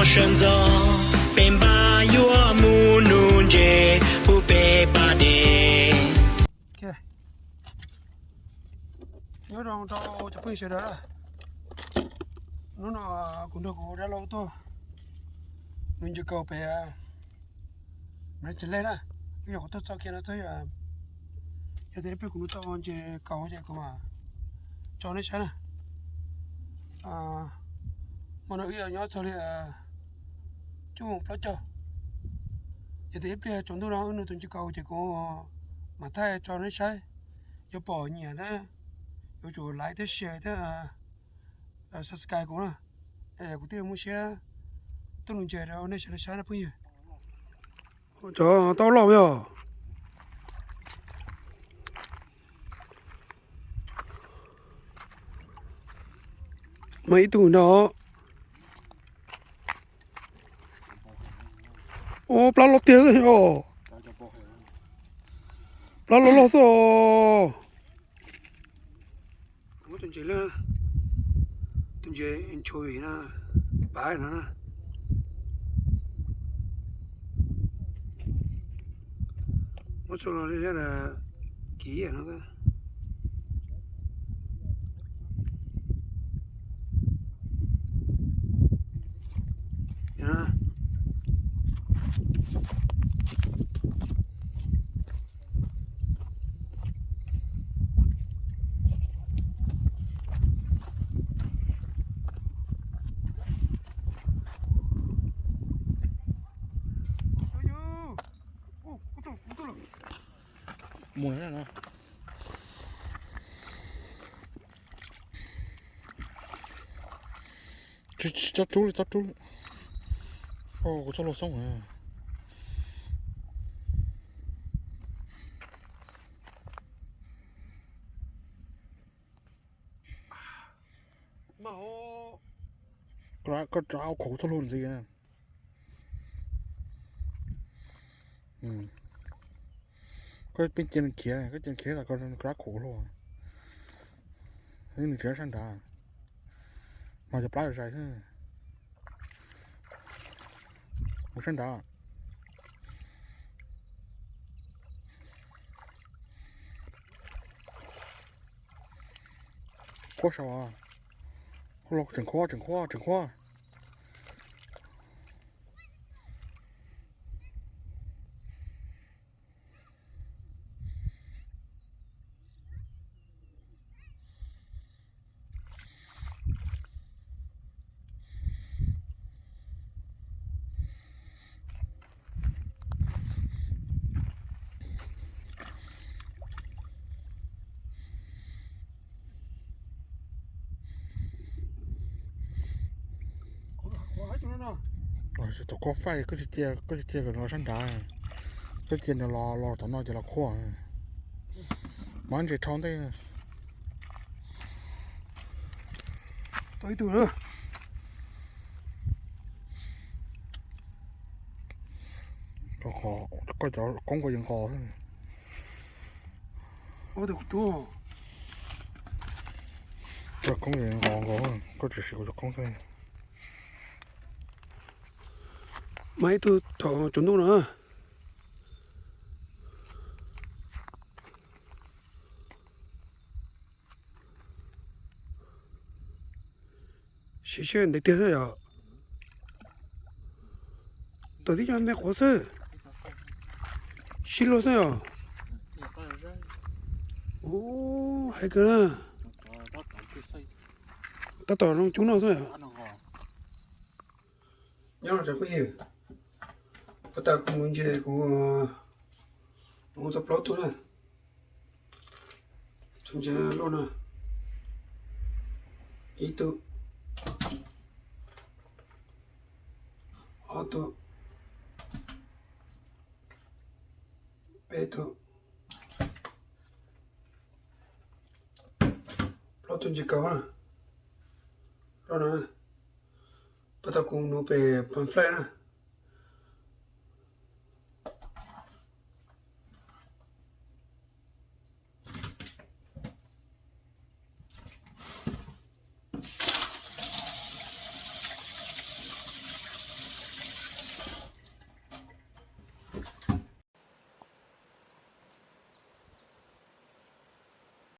Sawv ntxov peb npab yuav mus nuv ntses pub peb pab dej. Nyob zoo rau cov phooj ywg sawv daws na. Hnub no kuv nrog kuv dab laug tuaj nuv ntses kaus pem Mab Ces Lej na. Ib yam kuv tuaj txog kiag no xwb, yog tias ib pliag kuv nuv tau ntses kaus ces kuv mam tso nej saib na. Hmo no wb yuav nyob txog li cuaj moos plaub caug. Yog tias ib pliag tsaus ntuj no wb nuv tus ntses kaus ces kuv mam thaij tso nej saib. Yuav pom nyiam thiab yuav tsum like thiab share thiab subscribe kuv na. Kuv thiaj muaj siab tuaj nuv ntses rau nej sawv daws saib na phooj ywg. Cov taub loj yog mas ib tug no. Ua plab loj tiag os. Plab loj loj xwb os. Muab tus ntses lawm, tus ntses anchovy no, pav no na. Muab txua los li liab kiv no. Mus no. Tsob rub li, tsob rub li. Kuv txoj hlua xoob. Koj rov qab khuam kuv txoj hlua ntxiv. Koj pheej cia nws khiav, koj cia nws khiav los koj rov khuam kuv hlua. Nws tsis sab nrad, mas cov plab zais xwb. Mus sab nrad. Khuab saud, tseem khuab, tseem khuab, tseem khuab. Tus khuab faij, koj tsis cia, koj tsis cia kom nws los sab nrad, koj cia nws los los tom no ces los khuab. Mas ntses rhau ntej. Tau ib tug na. Koj cov koob koj yeej nqos. Koj koob yeej nqos nqos, koj tsis siv kuv cov koob xwb. Mas ib tug thaum tsaus ntuj no. Siv sij ntev tiag xwb yom. Tom tib co me quav xwb, sib luag xwb yom. Ub, hais kawg na. Tab tom zoo cub noj xwb yom. Nyob los tsoom phooj ywg, puag ta kuv mus ntses kuv mus tau plaub tug na. Tus ntses luaj no, ib tug, ob tug, peb tug, plaub tug ntses kaus na, luaj no. Puag ta kuv mus pem Pam Flaij na.